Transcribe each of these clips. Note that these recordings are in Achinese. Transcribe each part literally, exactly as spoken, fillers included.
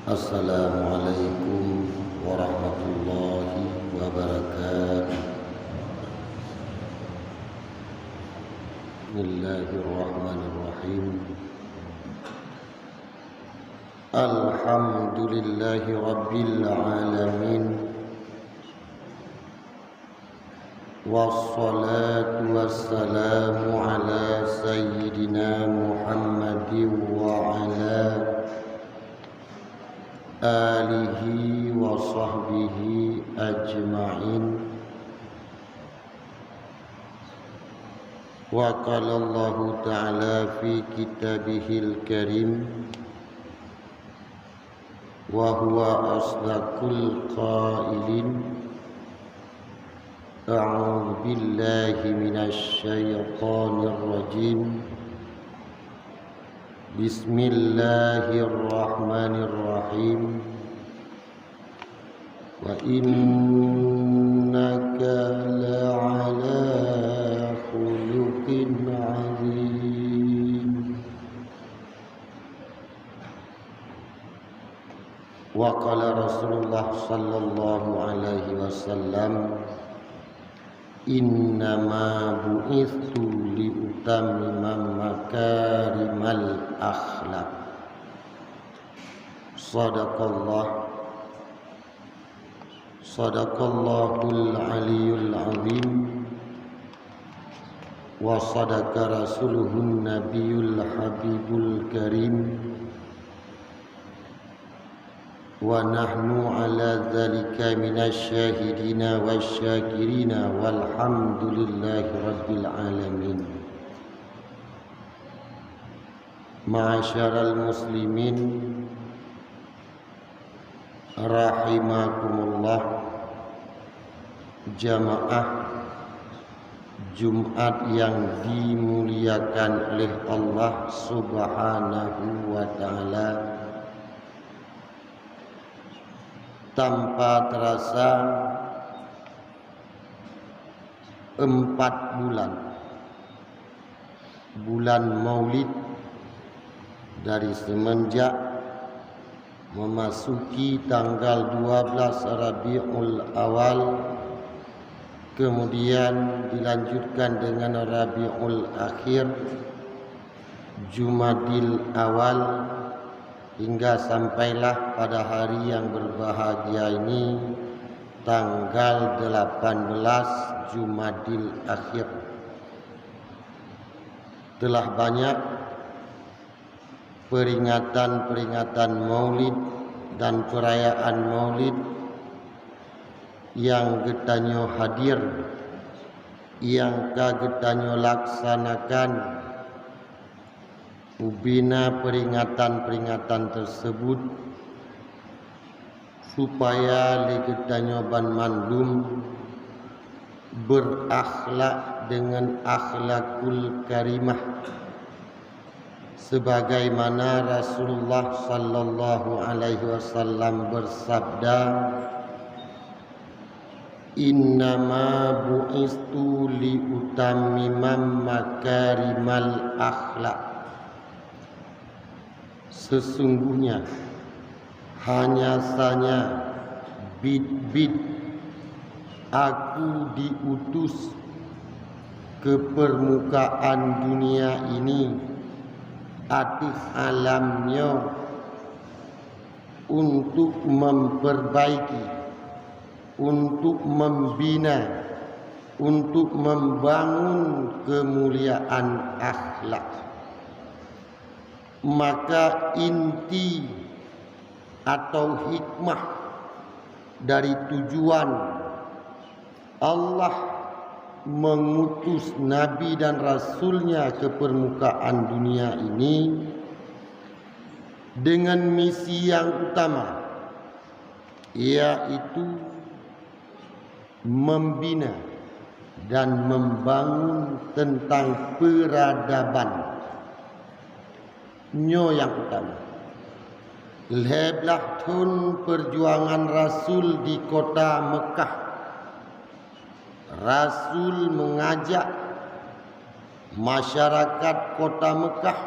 Assalamualaikum warahmatullahi wabarakatuh. Bismillahirrahmanirrahim. Alhamdulillahi rabbil alamin. Wassalatu wassalamu ala sayyidina Muhammadin wa ala alihi wa sahbihi ajma'in. Wa qala Allahu ta'ala fi kitabihil karim, wa huwa asdaqul qailin, a'udzu billahi minasy syaithanir rajim. Bismillahirrahmanirrahim. Wa innaka la'ala khuluqin azim. Wa qala Rasulullah sallallahu alaihi wasallam, "Innama bu'itsu li utammima makarimal akhlaq." Sadaqallah, sadaqallahul aliyul azim, wa sadaqa rasuluhun nabiyul habibul karim, wa nahnu ala dzalika minasy syahidina wasy syakirina, walhamdulillahi rabbil alamin. Ma'asyiral muslimin rahimakumullah, jamaah Jumat yang dimuliakan oleh Allah Subhanahu wa Ta'ala. Tanpa terasa, empat bulan, bulan Maulid, dari semenjak memasuki tanggal dua belas Rabiul Awal, kemudian dilanjutkan dengan Rabiul Akhir, Jumadil Awal, hingga sampailah pada hari yang berbahagia ini, tanggal delapan belas Jumadil Akhir. Telah banyak peringatan-peringatan Maulid dan perayaan Maulid nyang geutanyoe hadir, nyang ka geutanyoe laksanakan. Ubena peringatan-peringatan tersebut, supaya lé geutanyoe banmandum berakhlak dengan akhlakul karimah, sebagaimana Rasulullah sallallahu alaihi wasallam bersabda, "Innama bu'istu li utammima makarimal akhlak." Sesungguhnya, hanya saja bit-bit aku diutus ke permukaan dunia ini, ateueh alam nyoe, untuk memperbaiki, untuk membina, untuk membangun kemuliaan akhlak. Maka inti atau hikmah dari tujuan Allah mengutus nabi dan rasul-Nya ke permukaan dunia ini dengan misi yang utama, yaitu membina dan membangun tentang peradaban. Nyoe nyang utama. Lhée blaih thon peujuangan Rasul di kota Meukah, Rasul meungajak masyarakat kota Meukah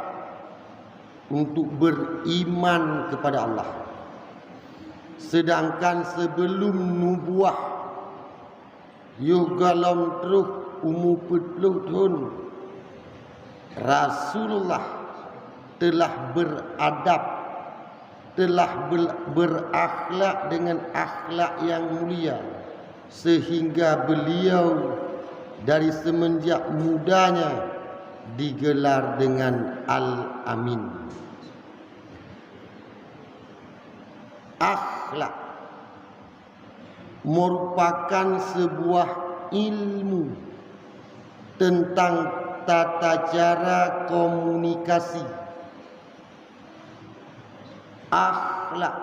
untuk beriman kepada Allah. Seudangkan seubeulom nubuah, yoh gohlom troh umu peuet ploh thon, Rasulullah teulah beuradab, teulah beu-, beurakhlak deungon akhlak nyang mulia, seuhingga beuliau dari seumeunjak mudanya digeular deungon Al-Amin. Akhlak meurupakan seubuah ilmu teuntang tata cara komunikasi. Akhlak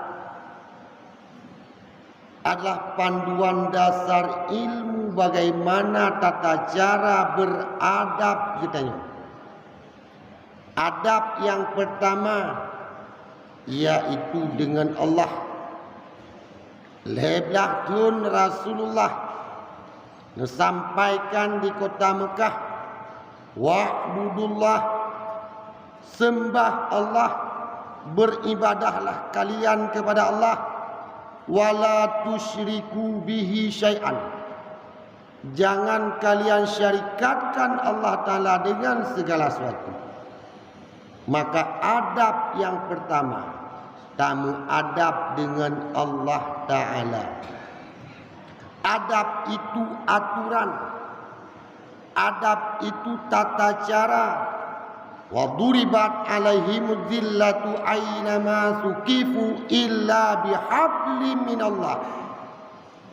adalah panduan dasar ilmu bagaimana tata cara beuradab geutanyoe. Adab nyang peurtama, yaitu deungon Allah. Lhée blaih thon Rasulullah neusampaikan di kota Meukah, "Wa'budullah, seumbah Allah, beuribadahlah kalian keupada Allah, wa la tusyriku bihi syai'an." Jangan kalian syarikatkan Allah Ta'ala dengan segala sesuatu. Maka adab nyang peurtama, tameuadab deungon Allah Ta'ala. Adab itu aturan. Adab itu tata cara. "Wa duribat alaihimuz zillatu aina ma suqifu illa bihablim minallah."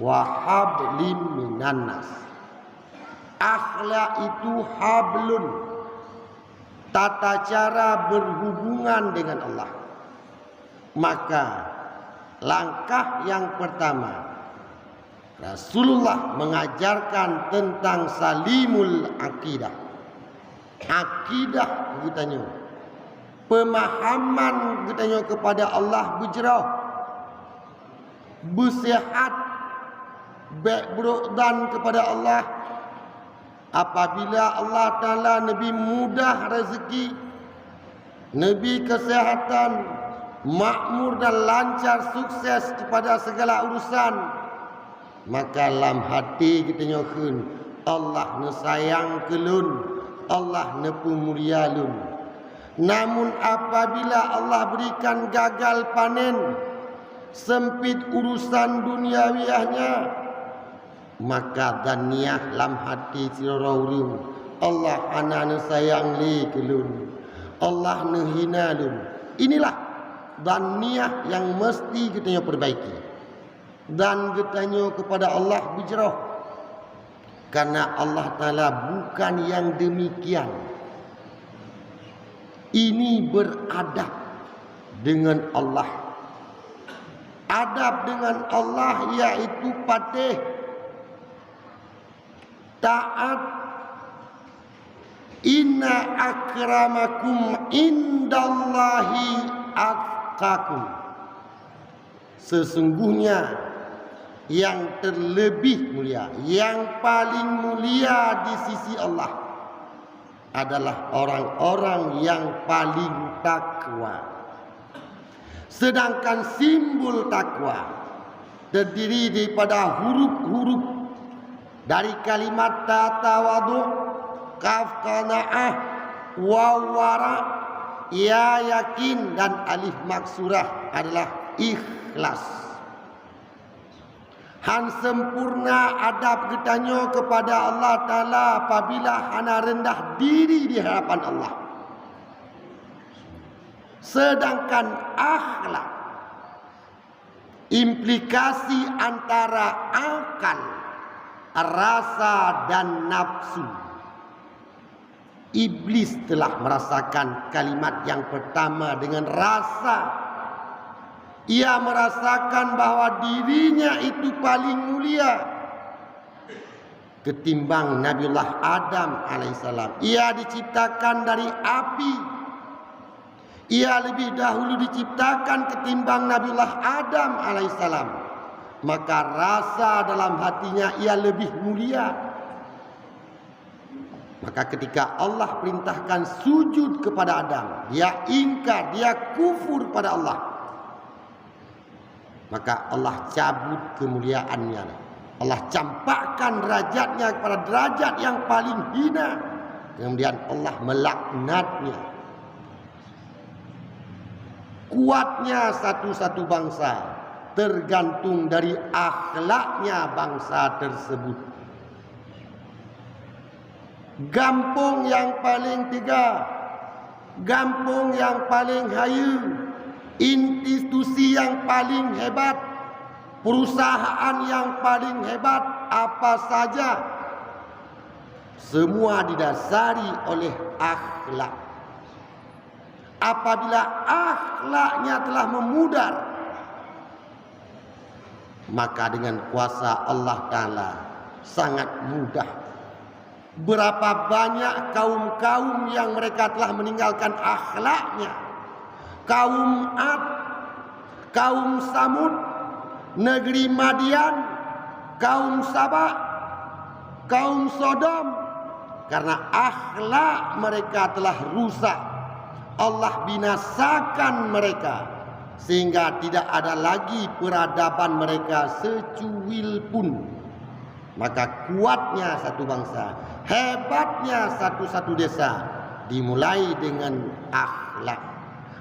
Wa hablim minan nas. Akhlak itu hablun, tata cara berhubungan dengan Allah. Maka, langkah yang pertama, Rasulullah mengajarkan tentang salimul akidah. Akidah geutanyoe, pemahaman geutanyoe kepada Allah beujroh. Beuseuhat, bék brok dan keupada Allah. Apabila Allah Ta'ala neubri mudah rezeki, neubri keuseuhatan, makmur dan lancar sukses keupada segala urusan, maka lam hati geutanyoe kheun, "Allah neusayang keu lôn, Allah neupeumulia lôn." Namun apabila Allah berikan gagal panen, sempit urusan duniawiahnya, maka dhanniah lam hati sidroe ureuëng, "Allah hana neusayang lé keu lôn, Allah neuhina lôn." Inilah dhanniah nyang meusti geutanyoe peubaiki dan geutanyoe keupada Allah beujroh. Karena Allah Ta'ala bukan yang demikian. Ini beradab dengan Allah. Adab dengan Allah yaitu patéh, taat. "Inna akramakum indallahi atqakum." Sesungguhnya yang terlebih mulia, yang paling mulia di sisi Allah adalah orang-orang yang paling takwa. Sedangkan simbol takwa terdiri daripada huruf-huruf dari kalimat ta tawadu, kaf qanaah, waw wara, ya yakin, dan alif maksurah adalah ikhlas. Han sempurna adab geutanyoe keupada Allah Ta'ala apabila hana reundah diri di hadapan Allah. Sedangkan akhlak, implikasi antara akal, rasa, dan nafsu. Iblis telah merasakan kalimat yang pertama dengan rasa. Ia merasakan bahwa dirinya itu paling mulia ketimbang Nabiullah Adam alaihissalam. Ia diciptakan dari api. Ia lebih dahulu diciptakan ketimbang Nabiullah Adam alaihissalam. Maka rasa dalam hatinya ia lebih mulia. Maka ketika Allah perintahkan sujud kepada Adam, dia ingkar, dia kufur pada Allah. Maka Allah cabut kemuliaannya. Allah campakkan derajatnya kepada derajat yang paling hina. Kemudian Allah melaknatnya. Kuatnya satu-satu bangsa tergantung dari akhlaknya bangsa tersebut. Gampông nyang paleng teuga, gampông nyang paleng hayeue, institusi nyang paleng hebat, perusahaan nyang paleng hebat, apa saja, semua didasari oleh akhlak. Apabila akhlaknya telah memudar, maka dengan kuasa Allah Ta'ala sangat mudah. Berapa banyak kaum-kaum yang mereka telah meninggalkan akhlaknya. Kaum Ad, kaum Samud, negeri Madian, kaum Saba, kaum Sodom, karena akhlak mereka telah rusak. Allah binasakan mereka, sehingga tidak ada lagi peradaban mereka secuil pun. Maka kuatnya satu bangsa, hebatnya satu-satu desa, dimulai dengan akhlak.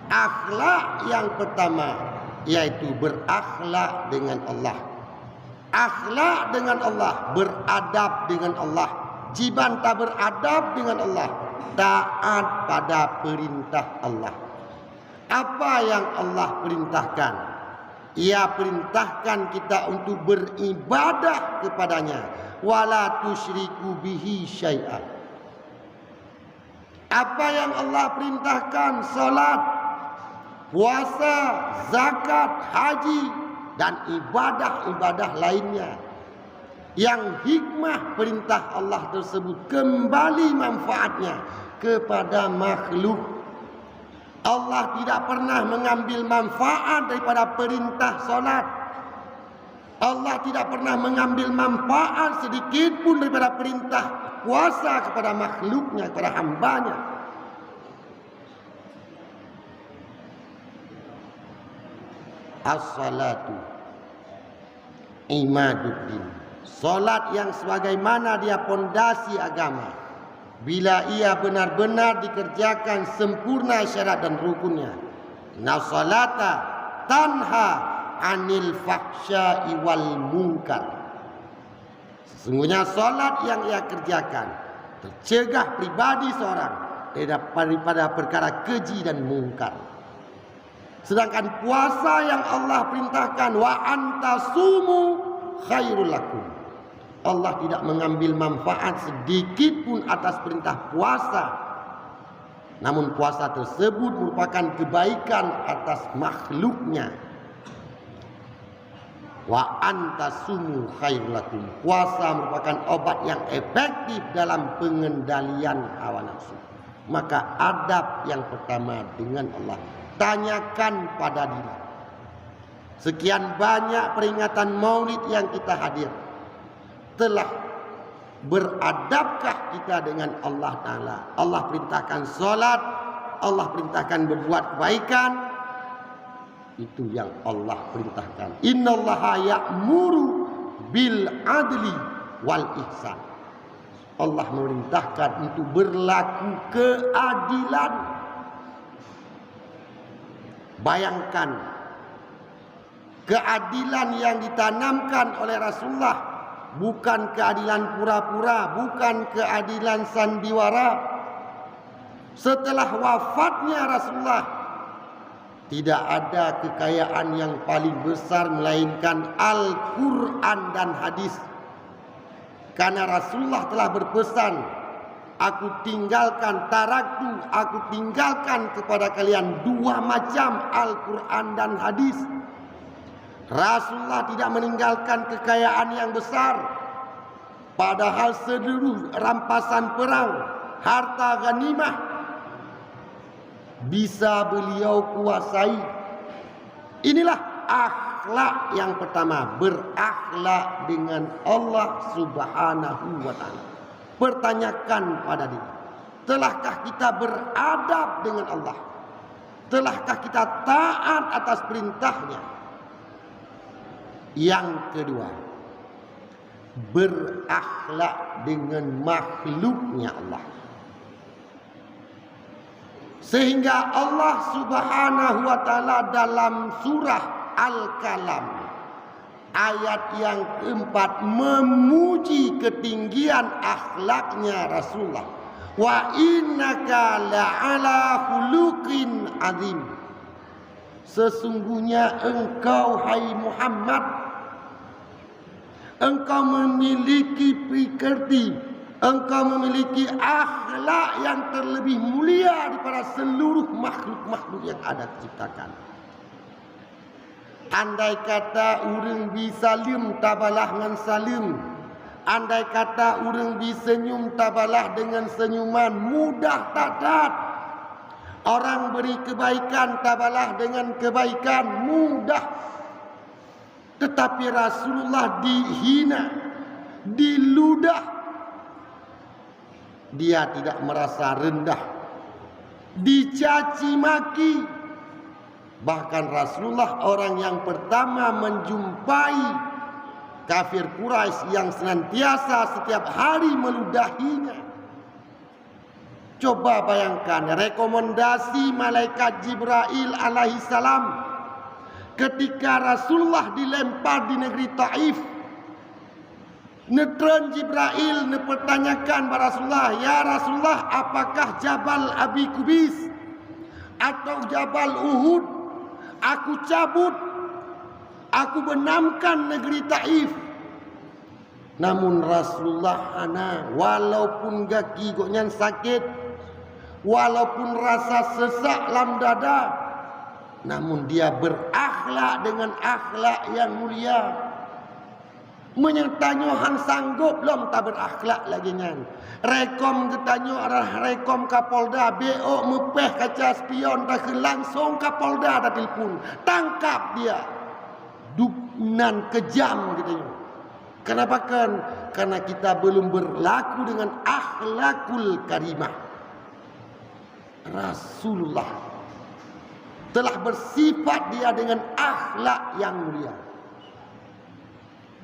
Akhlak yang pertama, yaitu berakhlak dengan Allah. Akhlak dengan Allah, beradab dengan Allah. Jiban taberadab dengan Allah, taat pada perintah Allah. Apa yang Allah perintahkan? Ia perintahkan kita untuk beribadah kepada-Nya. "Wala tusyriku bihi syai'a." Apa yang Allah perintahkan, salat, puasa, zakat, haji, dan ibadah-ibadah lainnya. Yang hikmah perintah Allah tersebut kembali manfaatnya kepada makhluk. Allah tidak pernah mengambil manfaat daripada perintah salat. Allah tidak pernah mengambil manfaat sedikit pun daripada perintah puasa kepada makhluknya, kepada hambanya. As-salatu imaduddin. Salat yang sebagaimana dia pondasi agama. Bila ia benar-benar dikerjakan sempurna syarat dan rukunnya. Inna salata tanha anil fahsya'i wal munkar. Sesungguhnya salat yang ia kerjakan tercegah pribadi seorang daripada perkara keji dan mungkar. Sedangkan puasa yang Allah perintahkan, "Wa antasumu khairul lakum." Allah tidak mengambil manfaat sedikit pun atas perintah puasa. Namun puasa tersebut merupakan kebaikan atas makhluknya. "Wa antasumu khairul lakum." Puasa merupakan obat yang efektif dalam pengendalian hawa nafsu. Maka adab yang pertama dengan Allah, tanyakan pada diri. Sekian banyak peringatan Maulid yang kita hadir, telah beradabkah kita dengan Allah Ta'ala? Allah perintahkan salat, Allah perintahkan berbuat kebaikan. Itu yang Allah perintahkan. "Innallaha ya'muru bil adli wal ihsan." Allah memerintahkan untuk berlaku keadilan. Bayangkan, keadilan yang ditanamkan oleh Rasulullah bukan keadilan pura-pura, bukan keadilan sandiwara. Setelah wafatnya Rasulullah, tidak ada kekayaan yang paling besar melainkan Al-Quran dan hadis. Karena Rasulullah telah berpesan, "Aku tinggalkan, taraktu, aku tinggalkan kepada kalian dua macam, Al-Quran dan hadis." Rasulullah tidak meninggalkan kekayaan yang besar, padahal seluruh rampasan perang, harta ghanimah, bisa beliau kuasai. Inilah akhlak yang pertama, berakhlak dengan Allah Subhanahu wa Ta'ala. Pertanyakan pada diri, telahkah kita beradab dengan Allah? Telahkah kita taat atas perintahnya? Yang kedua, berakhlak dengan makhluknya Allah. Sehingga Allah Subhanahu wa Ta'ala dalam surah Al-Kalam, ayat yang keempat, memuji ketinggian akhlaknya Rasulullah. "Wa innaka la'ala khuluqin azim." Sesungguhnya engkau, hai Muhammad, engkau memiliki pekerti, engkau memiliki akhlak yang terlebih mulia daripada seluruh makhluk-makhluk yang ada diciptakan. Andai kata ureuëng bi saleuem tabalah ngon saleuem, andai kata ureuëng bi senyum tabalah dengan senyuman, mudah that-that. Orang beri kebaikan tabalah dengan kebaikan, mudah. Tetapi Rasulullah dihina, diludah. Dia tidak merasa rendah, dicaci maki. Bahkan Rasulullah orang yang pertama menjumpai kafir Quraisy yang senantiasa setiap hari meludahinya. Coba bayangkan rekomendasi malaikat Jibrail alaihissalam ketika Rasulullah dilempar di negeri Taif. Neutreun Jibrail neupertanyakan bak Rasulullah, "Ya Rasulullah, apakah Jabal Abi Kubais atau Jabal Uhud aku cabut, aku benamkan negeri Taif?" Namun Rasulullah hana, walaupun gaki gobnyan sakét, walaupun rasa sesak lam dada, namun dia berakhlak dengan akhlak yang mulia. Meunyoe tanyoe han sanggob lom taberakhlak lagée nyan, rekom geutanyoe adalah rekom Kapolda, bék meupéh kaca spion takheun, langsong Kapolda tatelpon, tangkap dia. Dup nan keujam geutanyoe. Kenapa kan? Karena kita belum berlaku dengan akhlakul karimah. Rasulullah telah bersifat dia dengan akhlak yang mulia.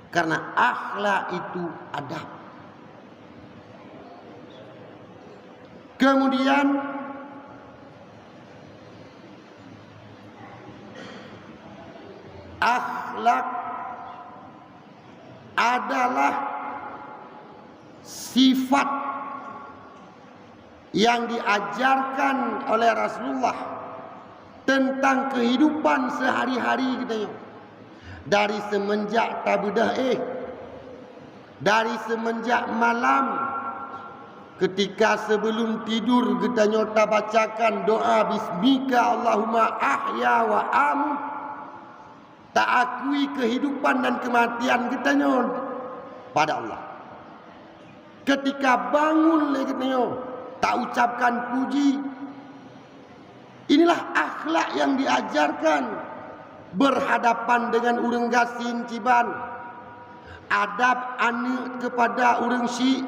Karena akhlak itu adab. Kemudian, akhlak adalah sifat yang diajarkan oleh Rasulullah tentang kehidupan sehari-hari geutanyoe. Dari semenjak tabeudôh éh, dari semenjak malam, ketika sebelum tidur geutanyoe tabacakan doa, "Bismika Allahumma ahya wa amut." Taakui kehidupan dan kematian geutanyoe pada Allah. Ketika bangun lé geutanyoe, taucapkan puji. Inilah akhlak yang diajarkan berhadapan dengan ureuëng gasien kiban. Adab aneuëk kepada ureuëng syik,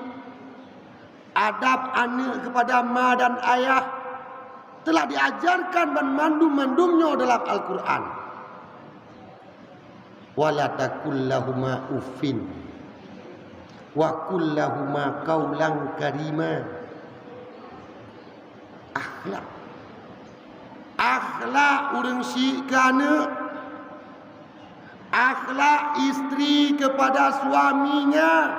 adab aneuëk kepada ma dan ayah telah diajarkan banmandum-mandum nyoe dalam Al-Quran. "Wala taqul lahuma uffin, wa qul lahuma qaulan karima." Akhlak. Akhlak ureuëng syik keu aneuëk. Akhlak istri kepada suaminya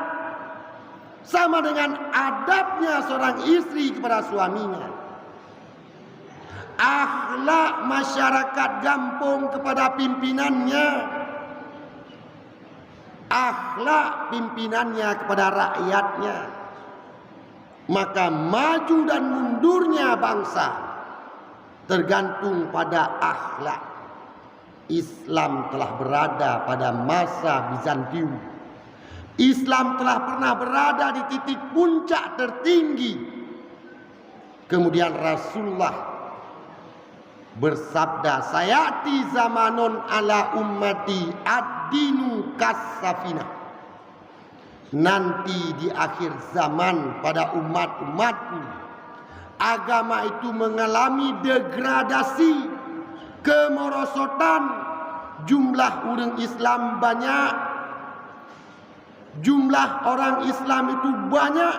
sama dengan adabnya seorang istri kepada suaminya. Akhlak masyarakat gampông kepada pimpinannya. Akhlak pimpinannya kepada rakyatnya. Maka maju dan mundurnya bangsa tergantung pada akhlak. Islam telah berada pada masa Bizantium. Islam telah pernah berada di titik puncak tertinggi. Kemudian Rasulullah bersabda, "Sayati zamanun ala ummati ad-dinu kas-safinah." Nanti di akhir zaman pada umat-umatku, agama itu mengalami degradasi, kemerosotan, Jumlah ureuëng Islam banyak, jumlah orang Islam itu banyak,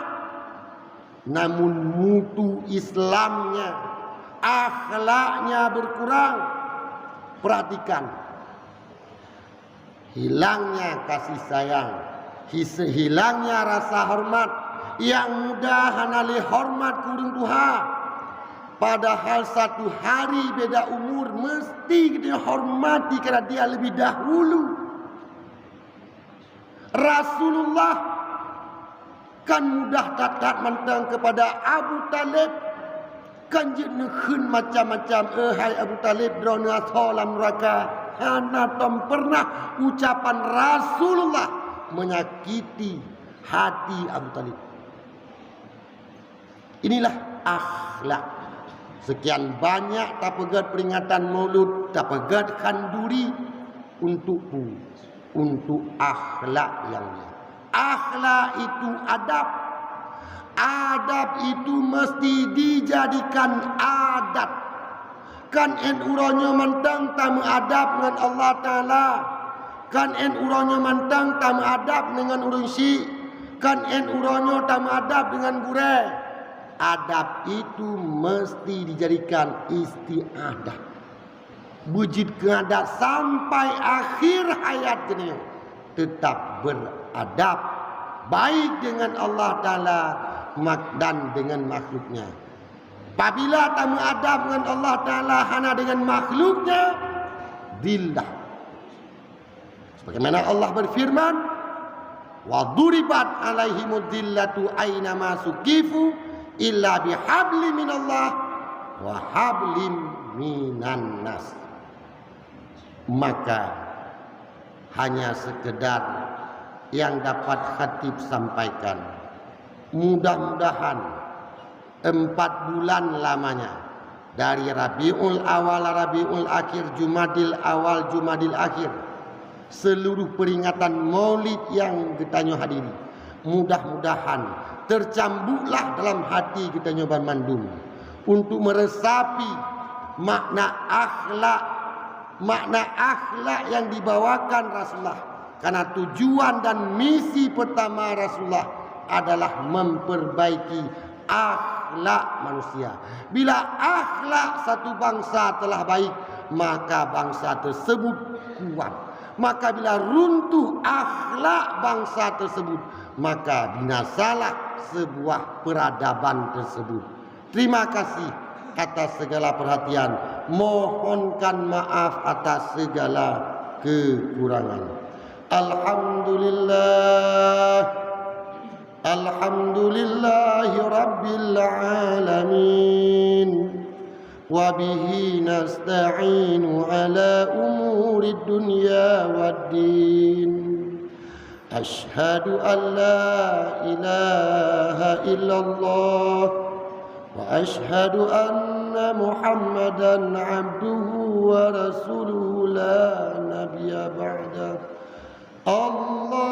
namun mutu Islamnya, akhlaknya berkurang. Perhatikan, hilangnya kasih sayang, his-, hilangnya rasa hormat, nyang muda hana lé hormat keu ureuëng tuha. Padahal satu hari beda umur, mesti geutanyoe hormati karena dia lebih dahulu. Rasulullah kan mudah that-that mantong kepada Abu Thalib, kan jeuet neukheun macam-macam, "Eh, hai Abu Thalib, droeneuh asoe lam nuraka." Hana tom pernah ucapan Rasulullah menyakiti hati Abu Thalib. Inilah akhlak. Sekian banyak tapeugét peringatan Maulud, tapeugét khanduri untuk pu-, untuk akhlak nyang mulia. Akhlak itu adab. Adab itu mesti dijadikan adat. Kan én uroe nyoe mantong tameuadab ngon Allah Taala. Kan én uroe nyoe mantong tameuadab ngon ureuëng syik. Kan én uroe nyoe tameuadab deungon gurée. Adab itu mesti dijadikan istiadat. Beujeuet keu adat sampai akhir hayat geutanyoe, tetap beradab, baik dengan Allah Taala mak-, dan dengan makhluknya. Apabila tameuadab ngon Allah Taala hana dengan makhluknya, dhillah. Sebagaimana Allah berfirman, "Wa duribat alaihimud dhillatu aina ma suqifu illa bihablim minallah wa hablim minan nas." Maka, hanya sekedar yang dapat khatib sampaikan. Mudah-mudahan empat bulan lamanya, dari Rabiul Awal, Rabiul Akhir, Jumadil Awal, Jumadil Akhir, seluruh peringatan Maulid yang geutanyoe hadiri, mudah-mudahan tercambuklah dalam hati geutanyoe banmandum untuk meresapi makna akhlak, makna akhlak yang dibawakan Rasulullah. Karena tujuan dan misi pertama Rasulullah adalah memperbaiki akhlak manusia. Bila akhlak satu bangsa telah baik, maka bangsa tersebut kuat. Maka bila runtuh akhlak bangsa tersebut, maka binasalah sebuah peradaban tersebut. Terima kasih atas segala perhatian. Mohonkan maaf atas segala kekurangan. Alhamdulillah. Alhamdulillahi Rabbil Alamin. Wa bihi nasta'inu ala umurid dunya waddin. Asyhadu an la ilaha illallah wa asyhadu anna Muhammadan abduhu wa rasuluhu la nabiyya ba'dah. Allahumma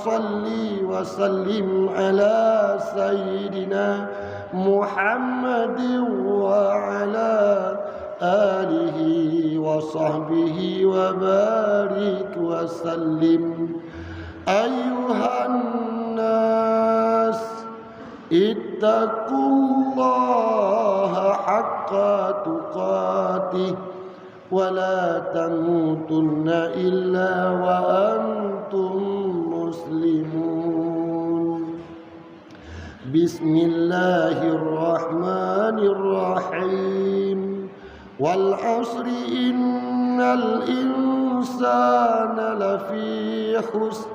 salli wa sallim ala sayyidina Muhammadin wa ala alihi wa sahbihi wa barik wa sallim. Ayyuhan nas, ittaqullaha haqqa tuqatih, wa la tamutunna illa wa antum muslimun. Bismillahirrahmanirrahim. Wal asri, innal insana lafi khusr,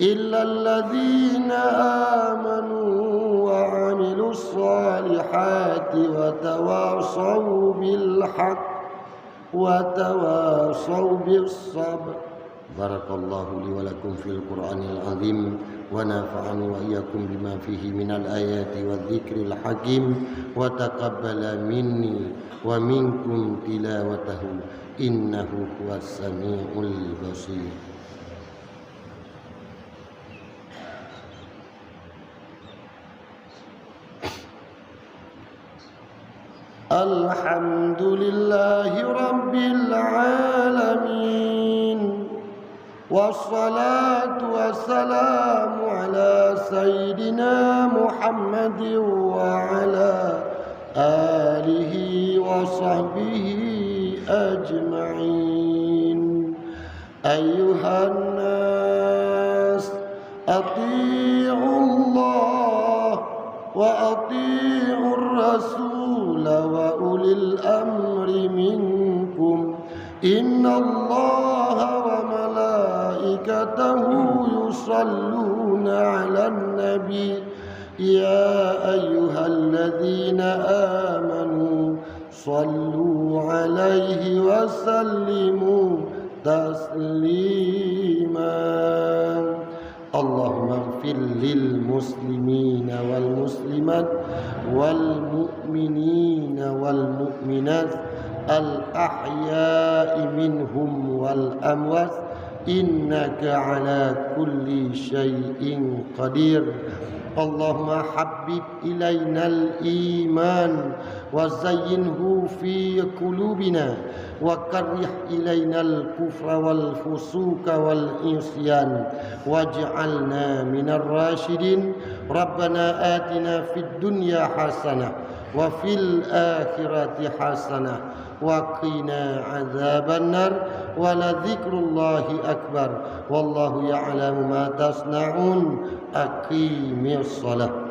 illal ladzina amanu wa amilus salihati wa tawasau bil haqq wa tawasau bis sabr. Barakallahu li wa lakum fil Qur'anil azim, wa nafa'ani wa iyyakum bima fihi minal ayati wa dzikril hakim, wa taqabbala minni wa minkum tilawatahu, innahu huwas samiul basir. Alhamdulillahi Rabbil Alamin. والصلاة والسلام على سيدنا محمد وعلى آله وصحبه أجمعين. أيها الناس، أطيعوا الله وأطيعوا الرسول وأولي الأمر منكم. إن الله وملائكته يصلون على النبي، يا أيها الذين آمنوا صلوا عليه وسلموا تسليما. اللهم اغفر للمسلمين والمسلمات والمؤمنين والمؤمنات الأحياء منهم والأموات إنك على كل شيء قدير. اللهم حبب إلينا الإيمان وزينه في قلوبنا وكره إلينا الكفر والفسوق والعصيان واجعلنا من الراشدين. ربنا آتنا في الدنيا حسنة وفي الآخرة حسنة وقنا عذاب النار. ولذكر الله أكبر. والله يعلم ما تصنعون. أقيموا الصلاة.